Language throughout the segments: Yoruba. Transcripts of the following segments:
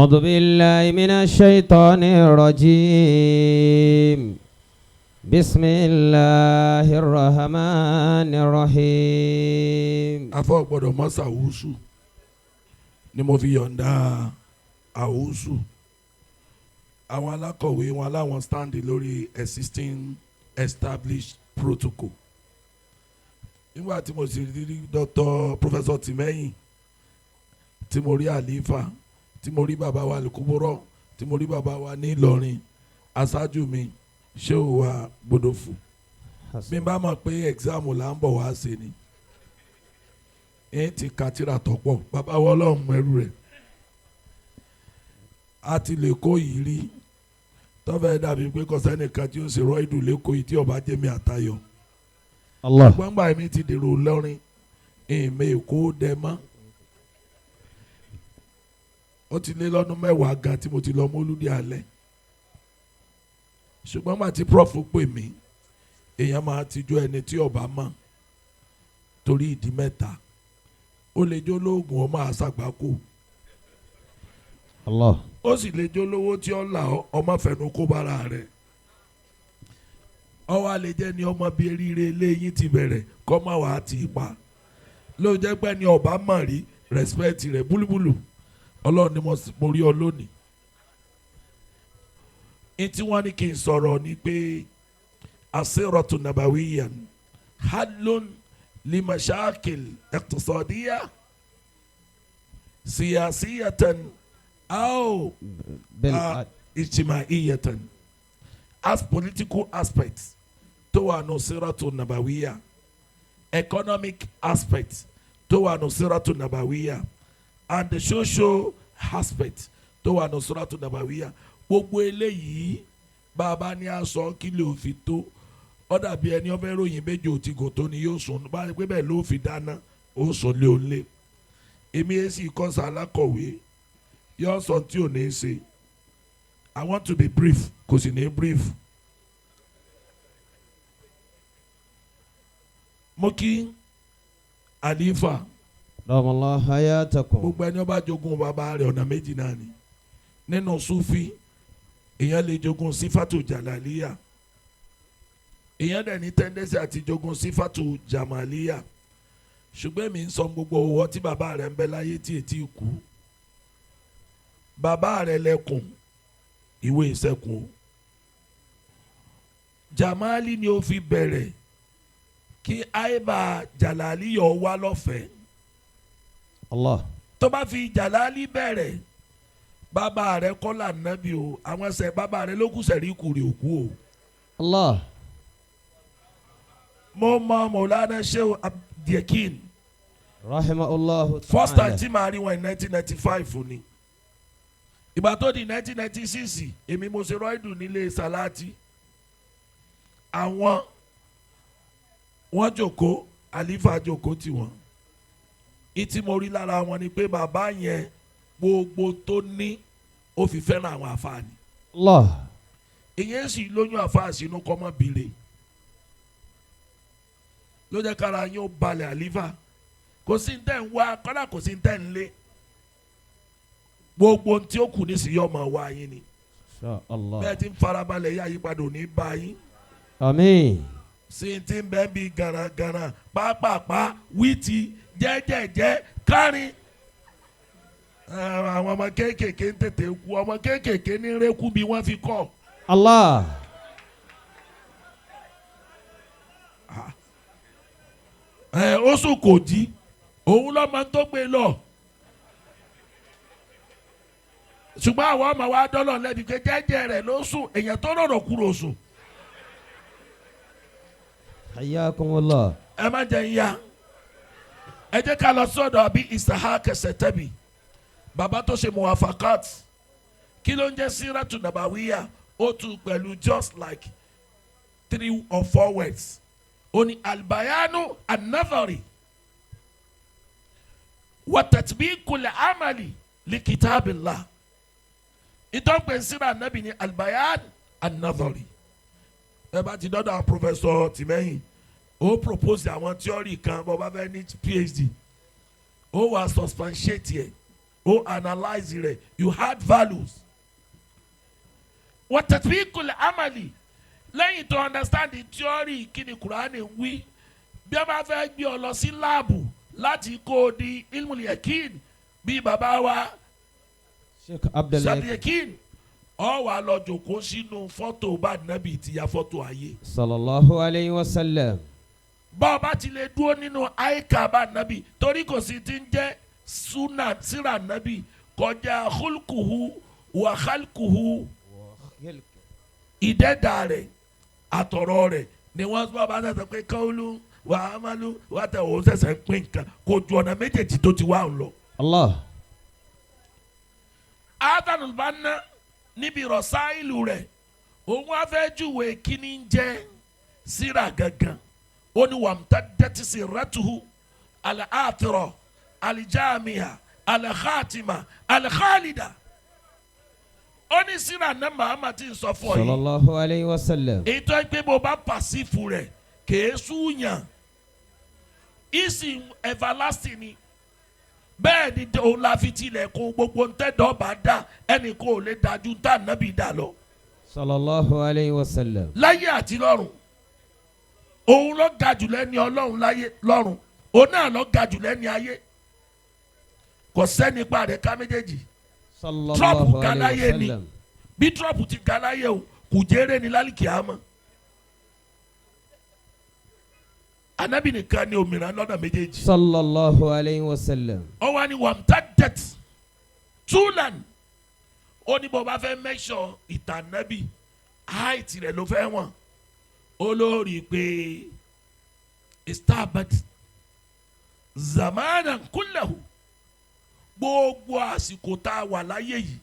أعوذ بالله من الشيطان الرجيم بسم الله الرحمن الرحيم. Afọ gbọ́dọ̀ mọ sàwùsù ni mo fi yọ̀ǹda àwùsù. Àwọn alákọ̀wé wọn aláwọn stand lórí existing established protocol. Nígbà tí mo sì rí Dr. Professor Tìmẹ́yìn, tí mo rí àlífà, tí mo rí bàbá wa Lùkúbúrọ̀, tí mo rí bàbá wa ní Ìlọrin, aṣáájú mi ṣé ò wá gbọdọ̀fù, bí n bá mọ̀ pé exam là ń bọ̀ wá ṣe ni, ẹ ti ka tírà tó pọ̀. Bàbá wa, Ọlọ́run mẹ́rù rẹ̀, a ti lè kó yìí rí tọ́fẹ̀ dàbí pé kọ́sẹ́nìkan tí ó ṣe rọ́ ìdù lẹ́kọ̀ọ́ yìí tí ọba jẹ́mi àtayọ̀. Allah. Gbọ́ngbà mi ti dèrò lọ́rin, ìmọ̀ èkó dẹ mọ́. Ó ti lé lọ́dún 10 gan tí mo ti lọ mọ́lúdì alẹ́, ṣùgbọ́n gbà tí prof pè mí, èèyàn máa tijú ẹni tí ọba mọ̀ torí ìdí mẹ́ta. Ó lè jó lóògùn, ọmọ àṣàgbákò. Allah. Ó sì lè jó lówó tí ó là ọ́, ọmọ fẹnu kó bára rẹ̀. Ọwọ́ àlè jẹ́ ni ọmọ bíi eríire eléyìí ti bẹ̀rẹ̀ kọ́ má wàá tì í pa. Ló jẹ́ pé ni ọba mọ̀ rí respect rẹ̀ búlúbúlù. Ọlọ́run ni mo rí ọ lónìí. Ní tí wọ́n ní kí n sọ̀rọ̀ ni pé asiratu nabawiyan halun limashakil iqtisadiya siyasiyatan aw ijtimaiyatan, as political aspects tó wà nù siratu nabawiya, economic aspects tó wà nù siratu nabawiya, and the social aspect tó wà nù siratu nabawiya. Gbogbo eléyìí, bàbá ní aṣọ kí lè fi tó ọ dàbí ẹni ọfẹ ròyìn méjì ò ti gùn tó ni yóò sùn bá pé bẹ́ẹ̀ ló fi dáná, ó sùn lé òun lé. Èmi èsì kọ́sà alákọ̀wé yóò sọ tí ò ní í ṣe. I want to be brief, kò sì ní brief. Mo kí àlífà. Dọ́mọlá hayatakum. Gbogbo ẹni ó bá jogún bàbá rẹ̀, ọ̀nà méjì náà ni. Nínú Sufi, èèyàn lè jogún sífàtù jàlálíyà, èèyàn dẹ̀ ní tendency àti jogún sífàtù jàmàlíyà. Ṣùgbọ́n èmi ń sọ gbogbo owó tí bàbá rẹ̀ ń bẹ láyé tí ètí kú, bàbá rẹ̀ lẹ́kùn ìwé ìṣẹ́kùn o. Jàmálì ni ó fi bẹ̀rẹ̀ kí àìbá jàlálíyà wá lọ́fẹ̀ẹ́. Allah. Tó bá fi jàlálì bẹ̀rẹ̀, bàbá rẹ̀ kọ́ là nábì o, àwọn ẹsẹ̀ bàbá rẹ̀ ló kù sẹ̀rí kùrì òkú o. Allah. Mo mọ Mọ̀lánà Shehu Abdulyakin. Rahimahullahu ta'ala. First time tí màá rí wọn in 1995 ni. Ìgbà tó di 1996, èmi mo ṣe rọ́ìdù nílé Salati. Àwọn wọ́n jòkó, àlífà jòkó tiwọn. Ìtí mo rí lára wọn ni pé bàbá yẹn, gbogbo tó ní, ó fi fẹ́ràn àwọn àfààní. Allah. Ìyẹn sì lóyún àfáà sínú kọ́mọ́bìnrin ló jẹ́ kára yín ó balẹ̀. Àlífà, kò sí ní tẹ́ ń wá kọ́lá, kò sí ní tẹ́ ń lé. Gbogbo ohun tí ó kù nísìnyí, ọmọ wa yín ni. Insha Allah. Bẹ́ẹ̀ tí ń farabalẹ̀ yá, àyípadà ò ní bá yín. Àmín. Sí ti ń bẹ́ẹ̀ bí garagara pápápá wíìtì jẹ́jẹ́jẹ́ kárin. Àwọn ọmọ kéékèèké ń tètè kú, ọmọ kéékèèké ní rékú bí wọ́n fi kọ́. Allah. Ẹ ó sùn kò jí, òun lọ́mọ tó gbé lọ. Ṣùgbọ́n àwọn ọmọ wa dọ́lọ̀ lẹ́bi pé jẹ́jẹ́ rẹ̀ ló sùn, èèyàn tó rọrọ̀ kúrò sùn. Hayyakumullah. Ẹ má jẹ́ ń ya. Ẹ jẹ́ ká lọ sọ́dọ̀ àbí Isahak Sẹtẹ́bì, bàbá tó ṣe muwafakat. Kí ló ń jẹ́ sírátù nàbàwíyà? Ó tún pẹ̀lú just like three or four words. Ó ní albayanu anadhari wa tatbiqul amali li kitabillah. Ìtọ́pẹ̀ síra nàbì ní albayan anadhari. Ẹ bá ti dọ́dọ̀ àwọn Professor Tìmẹ́yìn, ó propose àwọn theory kan. Bó bá fẹ́ ní PhD, ó wà substantiate ẹ̀. Ó analyse rẹ̀, you add values. Wa tatbiqul amali, lẹ́yìn tó understand the theory, kí ni Kùránì ń wí, bí a bá fẹ́ gbé ọ lọ sí lab láti kó o di ilmul yakin bí bàbá wa Sheikh Abdullahi. Sadiyakin, ọ wà lọ jòkó sínú fọ́tò bá nàbì ti ya fọ́tò ayé. Sallallahu alayhi wa sallam. Bá ọ bá ti lè dúró nínú àyíká bá nàbì, torí kò sí ti ń jẹ́ súnà síra nàbì kọjá khulquhu wa khalquhu, ìdẹ́dà rẹ̀ àtọ̀rọ̀ rẹ̀ ni wọ́n bá bá sẹ̀sẹ̀ pé qawlu wa amalu wa tẹ̀ òun sẹ̀sẹ̀ ń pín nǹkan kò ju ọ̀nà méjèèjì tó ti wá ń lọ. Allah. Adánù bá ná níbi rọ̀sáìlù rẹ̀, òun wá fẹ́ júwe kíní ń jẹ́ síra gangan. Ó ní wàmúta dẹ́tí sí rẹ́tuhu al-athira al-jami'a al-khatima al-khalida. Ó ní síra náà Muhammad ti ń sọ fún ọ yìí, Sallallahu alayhi wa sallam. èyí tó ń pé bó bá pàṣífù rẹ̀ kèé súnyàn, ìsìn everlasting ni. Bẹ́ẹ̀ ni òun la fi tilẹ̀kùn gbogbo ntẹ́dọ̀ bá dá, ẹnì kò lè dájú ntá nàbì dá lọ Sallallahu alayhi wa sallam. láyé àti lọ́run. Òun ló ga jù lẹ́ni Ọlọ́run láyé lọ́run, òun náà ló ga jù lẹ́ni ayé. Kò sẹ́ni pa rẹ̀ ká méjèèjì. Sallallahu Trump ga alayhi láyé wa ni. sallam. Bí Trump ti ga láyé o, kò jẹ́rẹ́ ni lálìkì àmọ́ Anabi nìkan ni òmìnira lọ́nà méjèèjì. Sallallahu alayhi wa sallam. Ó wá ní wamtaddat tulan, ó ní bó bá fẹ́ mẹ́sọ̀ ìtàn nábì, height rẹ̀ ló fẹ́ wọ̀n, ó lórí pé istabat zamanan kullahu, gbogbo àsìkò tá a wà láyé yìí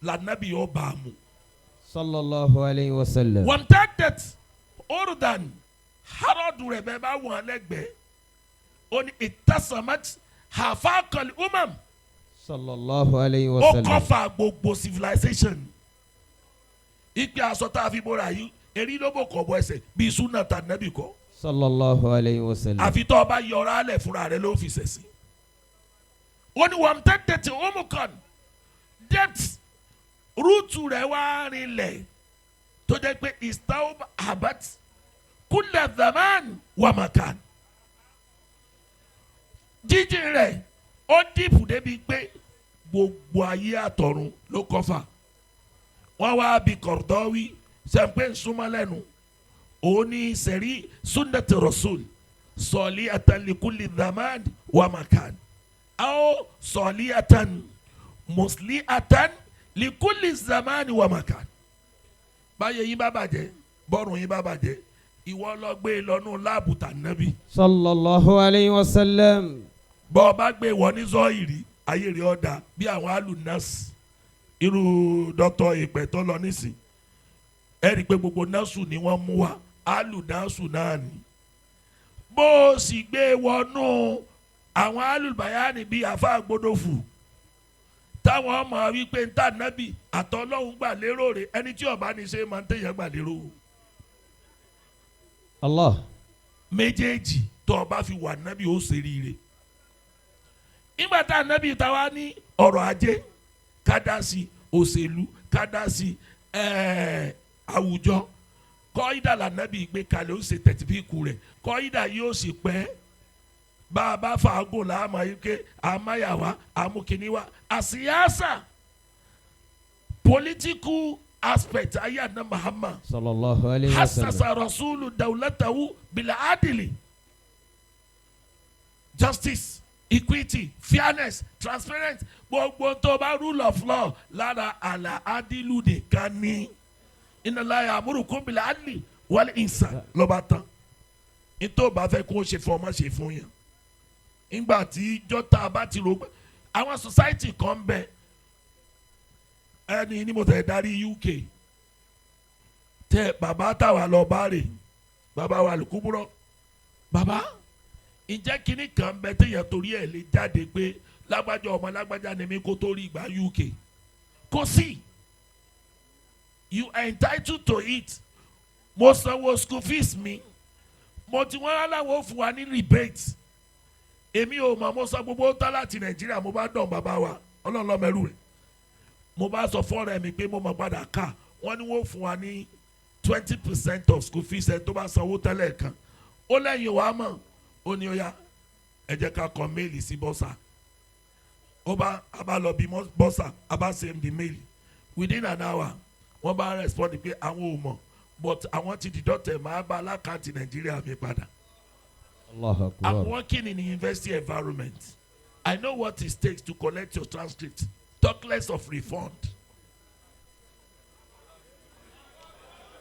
lànàbì yóò bá a mú. Sallallahu alayhi wa sallam. Wamtaddat ordan, harọ́dù rẹ̀ bẹ́ẹ̀ bá wọ̀n lẹ́gbẹ̀ẹ́, ó ní itasamat hafakal umam. Sallallahu alayhi wa Ó sallam. cover gbogbo civilization. Ìpè aṣọ tá a fi bóra yìí, erí ló bò kọ̀ bọ́ ẹsẹ̀ bíi súnà tà nẹ́bì kọ́. Sallallahu alayhi wa sallam. Àfi tó o bá yọra alẹ̀ fúnra rẹ ló fi ṣẹ̀sìn. Ó ní wamtaddat umukan, depth root rẹ̀ wá rinlẹ̀ tó jẹ́ pé istaub abat kulla zaman wa makan, jíjìn rẹ̀ ó deep débi pé gbogbo ayé àtọ̀run ló cover. Wọ́n wá bí Kọ̀rọ̀dọ́wí sẹ́ńpẹ́ nsúmọ́ lẹ́nu, òun ní sẹ̀rí sunnati rasul salihatan likulli zaman wa makan aw salihatan musliatan likulli zaman wa makan. Báyé yín bá bàjẹ́, bọ́rùn yín bá bàjẹ́, ìwọ lọ gbé lọ́nù lab tànàbí. Sallallahu alayhi wa sallam. Bọ́ ọ bá gbé wọ ní zọ́ọ̀rì, ayé rẹ̀ ọ̀dà bí àwọn alunas, irú dọ́tọ̀ ìpẹ́ tó lọ nísìn, ẹ rí i pé gbogbo nọ́ọ̀sù ni wọ́n mú wa, alùnásù náà ni. Bó o sì gbé wọnú àwọn alùbáyánì bíi àfa àgbódòfù táwọn ọmọ wípé ń tà nábì àtọ́lọ́hún gbà lérò rẹ̀, ẹni tí ọba ní ṣe máa ń tẹ̀yàn gbà lérò. Allah. Méjèèjì tó o bá fi wà nábì, ó ṣe ríire. Nígbà tá nábì ta wá ní ọ̀rọ̀ ajé kádàsí, òṣèlú kádàsí, àwùjọ, kọ́ídà lànàbì gbé kalẹ̀, ó ṣe tẹ̀tìbíkù rẹ̀, kọ́ídà yóò sì pẹ́. Bá a bá fàágùn láàmú ayíké àmáyàwá àmúkíníwá àsíyáṣà, political aspect ayé àná Muhammad. Sallallahu alayhi wa sallam. Hasasa rasulu dawlatahu bila adili, justice, equity, fairness, transparent, gbogbo tó bá rule of law lára àlà adilu nìkan ní inna Allaha ya'murukum bil adli wal ihsan lọ́ba tán. Nítorí bá fẹ́ kó o ṣe fún ọ, má ṣe fún yàn. Nígbà tí jọ́tà bá ti rò pé àwọn society kan ń bẹ, ẹni ní mo tẹ̀ darí UK tẹ bàbá táwa lọ bá rè, bàbá wa lùkúbúrọ, bàbá, ǹjẹ́ kínní kan bẹ téèyàn torí ẹ̀ lè jáde pé lágbájá ọmọ lágbájá ni mí kó tó rí ìgbà UK? Kò sí. You are entitled to it. Mo sanwó school fees mi, mo ti wọ́n aláwọ̀ fún wa ní rebate, èmi ò mọ̀. Mo san gbogbo tán láti Nàìjíríà, mo bá dàn bàbá wa. Ọlọ́run lọ́mọ ẹrú rẹ̀. Mo bá sọ fọ́ọ̀rẹ́ mi pé mo mọ̀ padà ká wọ́n ní wọ́n fún wa ní 20% of school fees ẹ̀ tó bá sanwó tẹ́lẹ̀ kan. Ó lẹ́yìn wàá mọ̀, ó ní ó yá, ẹ jẹ́ ká kọ mail sí bursar. Ó bá a bá lọ bí bursar, a bá send the mail. Within an hour, wọ́n bá respond pé àwọn ò mọ̀, but àwọn ti deduct ẹ̀, máa bá l'account Nàìjíríà mi padà. Allahu I'm Akbar. working in the university environment. I know what it takes to collect your transcript. Talk less of refund.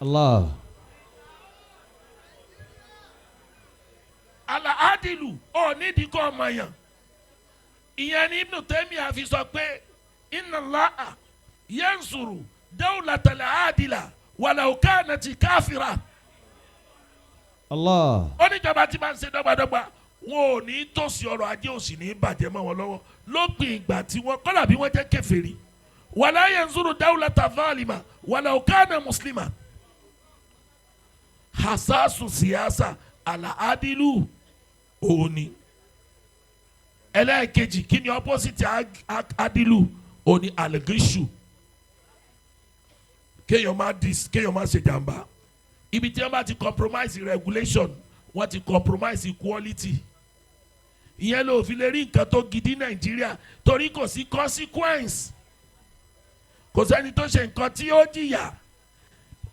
Allah. Ala adilu ọ̀ nídìí kọ́ ọmọ yàn. Ìyẹn ni Ibn Taymiyyah fi sọ pé inna Allaha yansuru dawlatal adila walau kanat kafira. Allah. Ó níjọba tí máa ń ṣe dọ́gbadọ́gba, wọn ò ní tòsí, ọrọ̀ ajé ò sì ní bàjẹ́ mọ́ wọn lọ́wọ́ lópin ìgbà tí wọ́n kọ́lá bí wọ́n jẹ́ kèfèrí. Wala yansuru dawlata zalima walau kana muslima. Hasasu siyasa ala adilu òní. Ẹlẹ́ẹ̀kejì, kí ni opposite adilu? Òní algishu, kéèyàn má dis, kéèyàn má ṣe jàmbá. Ibi tí wọ́n bá ti compromise regulation, wọ́n ti compromise equality. Ìyẹn ló fi lè rí nǹkan tó gidi Nàìjíríà, torí kò sí consequence, kò sẹ́ni tó ṣe nǹkan tí ó jìyà.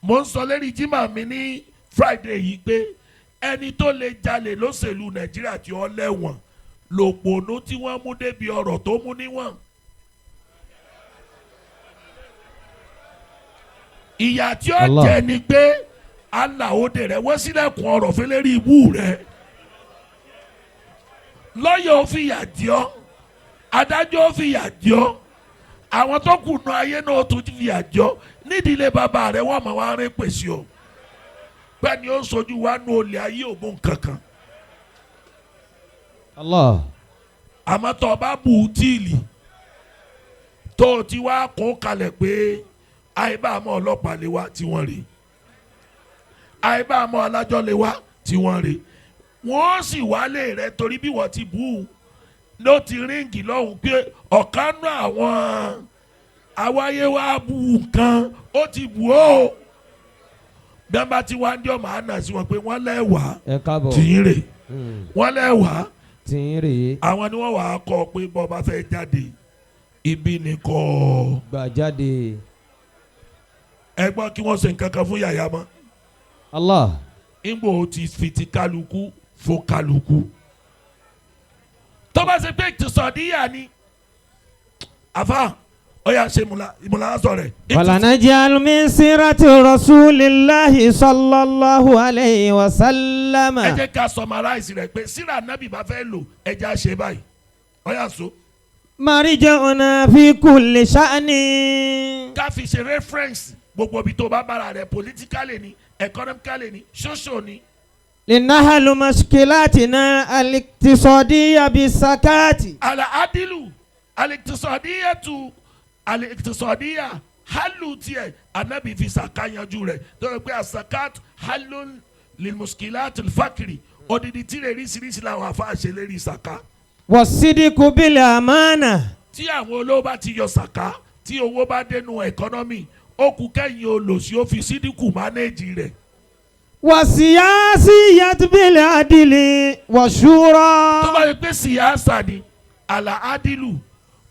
Mo ń sọ lérí jimá mi ní Friday yìí pé ẹni tó lè jalè lóṣèlú Nàìjíríà tí ó lẹ́wọ̀n lòpònú tí wọ́n mú débi ọ̀rọ̀ tó mú níwọ̀n. Ìyà tí ó Allah. jẹ ni pé aláwòde rẹ wọ́n sílẹ̀kùn ọ̀rọ̀ fẹ́lẹ́rì ibú rẹ, lọ́yọ̀ ó fìyà jẹ ọ́, adájọ́ ó fìyà jẹ ọ́, àwọn tó kù nù ayé náà ó tún fìyà jẹ ọ́, nídìílé bàbá rẹ wọ́n mọ̀ wá rí pèsè ọ́ bẹ́ẹ̀ ni ó ń sojú wa nù olè ayé òmù kankan. Allah. Àmọ́ tó o bá bù ú tíìlì tó o ti wá kún kalẹ̀ pé àìbámọ́ ọlọ́pàá lè wá tí wọ́n rí, àìbámọ́ alájọ́ lè wá tí wọ́n rí, wọ́n sì wálé rẹ torí bí wọ́n ti bù ú ló ti ríǹgì lọ́hùn pé ọ̀kan nú àwọn awáyé wá bù nǹkan ó ti bù ó. Bí wọ́n bá ti wá ń dí ọmọ àná sí wọn pé wọ́n lẹ́wàá Ẹ káàbọ̀. tìyín rè, wọ́n lẹ́wàá Tí ń rèé. àwọn ni wọ́n wàá kọ́ pé bọ́ bá fẹ́ jáde ibi ni kọ́. Gbà jáde. Ẹ gbọ́ kí wọ́n ṣe nǹkan kan fún yàyà mọ́. Allah. Ngbò ti fi ti kálukú fún kálukú. Tó bá ṣe pé ìtìsọ̀díyà ni àfa ọ̀yà ṣe ìmúlá sọ rẹ̀. ولنجعل من سيرة رسول الله صلى الله عليه وسلم. Ẹ jẹ́ ká summarize rẹ̀ pé síra nábì bá fẹ́ lò, ẹ jẹ́ á ṣe báyìí ọ̀yà so. مرجعنا في كل شأن. Ká fi ṣe reference gbogbo ibi tó bá bára rẹ̀, politically ni, economically ni, social ni. لنحل مشكلاتنا الاقتصادية بالزكاة. Alaadilu aliktisọdiyatu aliktisọdiya halu tiẹ anabi fi saka yanjú rẹ̀ tọ́lá pé asakat halun limuskilat fakiri odidi tí lè ríṣiríṣi làwọn afa ṣe lérí saka. والصدق بالأمانة. Tí àwọn olówó bá ti yọ saka, tí owó bá dénú economy, ó kù kẹ́yìn olòṣì ó fi sídìkù manage rẹ̀. والسياسية بالعدل والشورى. Tó bá yẹ pé síyáàsà ni, àlàádìlù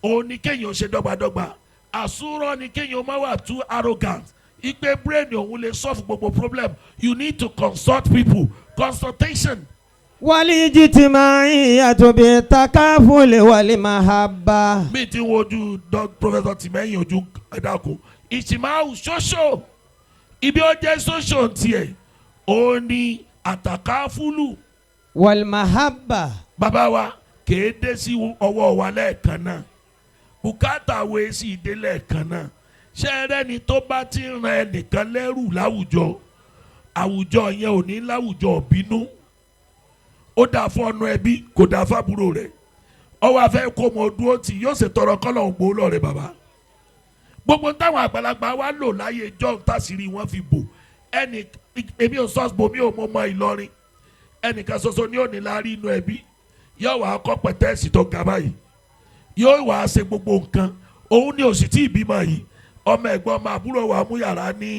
òun ni kéèyàn ṣe dọ́gbadọ́gba, àsúrọ̀ ni kéèyàn má wà too arrogant ipe brain òun lè solve gbogbo problem. You need to consult people, consultation. والاجتماعية بالتكافل والمحبة. Mi ti ń wojú Professor Tìmẹ́yìn ojú ẹ̀dàkùn ìtìmáwù ṣoṣo ibi ó jẹ́ ṣoṣo tiẹ̀ òun ni àtàkáfúlù. والمحبة. Bàbá wa kèé dé sí ọwọ́ wa lẹ́ẹ̀kan náà, bùkátà wo èsì dé lẹ́ẹ̀kan náà. Ṣé ẹrẹ́ni tó bá ti ń ran ẹnìkan lẹ́rù láwùjọ, àwùjọ yẹn ò ní láwùjọ bínú. Ó dáa fún ọ̀nà ẹbí, kò dáa fábúrò rẹ̀, ọwọ́ afẹ́ kó mọ dúró tì yóò ṣe tọrọ kọ́lọ̀ ń gbó lọ́rẹ̀ bàbá. Gbogbo táwọn àgbàlagbà wa lò láyé john tásìrì wọn fi bò ẹnì èmi ò sọ́ọ̀sì mi ò mọ ọmọ Ìlọrin ẹnìkan ṣoṣo ní òní la rí inú ẹbí yóò wá kọ́ pẹ̀tẹ́ẹ̀sì tó ga báyìí. Yóò wá ṣe gbogbo nǹkan. Òun ni òsì tí ìbímọ yìí, ọmọ ẹ̀gbọ́n, ọmọ àbúrò wa mú yàrá ní,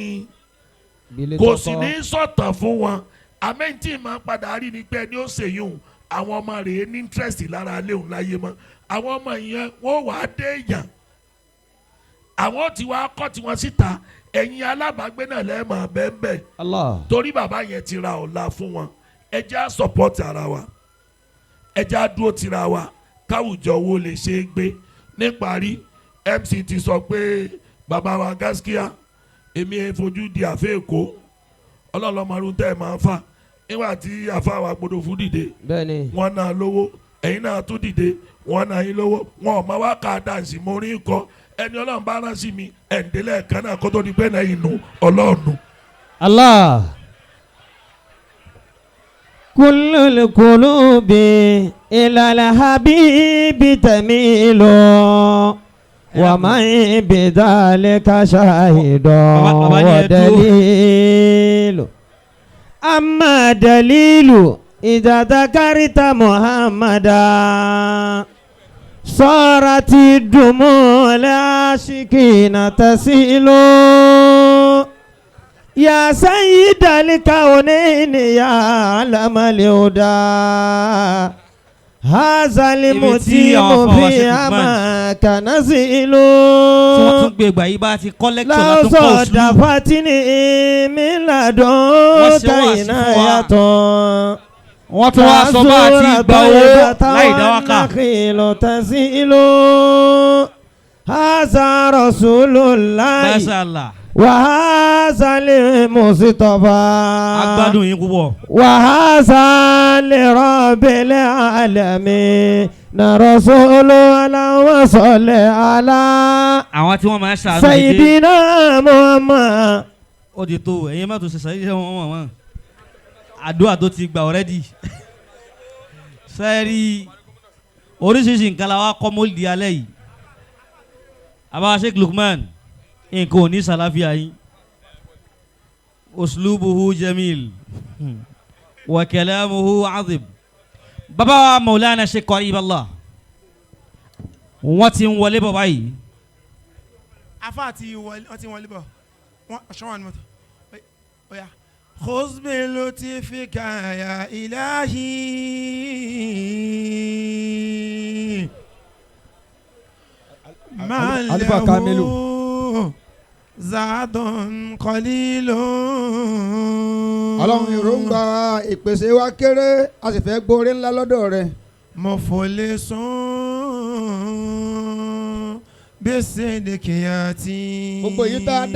kò sì ní sọ̀tàn fún wọn. Àmẹ́ntì máa ń padà rí ni pé ẹni ó ṣèyún, àwọn ọmọ rẹ̀ ní interest lára léhùn láyé mọ́. Àwọn ọmọ yẹn, wọ́n wàá dé èèyàn, àwọn tí wàá kọ́ tiwọn síta. Ẹ̀yin alábàágbé náà lẹ́ẹ̀mọ̀ bẹ́ẹ̀. Allah. Torí bàbá yẹn ti ra ọ̀la fún wọn. Ẹ jẹ́ á support ara wa, ẹ jẹ́ á dúró tira wa, káwùjọ wo lè ṣe é gbé. Níparí, MC ti sọ pé bàbá wa Gaskia, èmi ẹ fojú di àfẹ́ Èkó, ọlọ́lọ́mọdún tẹ́ ẹ máa ń fà nígbà tí àfa wa gbọdọ̀ fún dìde. Bẹ́ẹ̀ni. Wọ́n náà lówó, ẹ̀yin náà tún dìde, wọ́n náà yín lówó. Wọn ò máa wá ká dáǹsì mo rí kọ. Ẹni Ọlọ́run bá rán sí mi, ẹ̀ǹdẹ́lẹ̀ kan náà kó tó di pé náà inú Ọlọ́run. Allah. كل القلوب إلى الحبيب تميل، ومن بذلك شاهد Baba ni ẹ dúró. ودليل. أما دليل، إذا ذكرت محمدا صارت الدموع العاشقين تسيل. يا سيد الكونين، يا علم الهدى، هذا المتيم àwọn afọwọ́ في Sheikh Lukman أماك نزيل. Tí wọ́n tún gbé ìgbà yìí, bá ti kọ́ lecture لو látún kọ́ òṣùlù. صدفتني من Wọ́n لدنك ṣe wáàsí fún wa. عناية، Wọ́n tún wá sọ bá a ti gba owó láì dá wákà. والنخيل تزيل. هذا رسول الله Masha Allah. وهذا المصطفى Agbádùn yín púpọ̀. وهذا لرب العالمين رسول الله، وصل على Àwọn tí wọ́n máa ń ṣàánú dédé. سيدنا محمد. Ó ti tó, ẹ̀yin má tún ṣe sàyẹ́sẹ̀ wọn wọn wọn. Àdúrà tó ti gbà already. Sẹ́ẹ̀rì, oríṣiríṣi nǹkan la wá kọ́ mọ́lì alẹ́ yìí. Àbá Sheikh Lukman, nǹkan ò ní sàláfíà yín. Uslubuhu jamil wa kalamuhu azim. Bàbá wa Maulana Sheikh Qarib Allah, wọ́n ti ń wọlé bọ̀ báyìí. Afa àti wọlé, wọ́n ti wọlé bọ̀, wọ́n aṣọ wà ní mọ́tò. Oya. خذ بلطفك يا إلهي ما Alifa Kamilu. له زاد قليل. Ọlọ́run, èròǹgbà ìpèsè wa kéré, a sì fẹ́ gbóore ńlá lọ́dọ̀ rẹ̀. مفلس بالصدق ياتي. Gbogbo èyí tá a dá.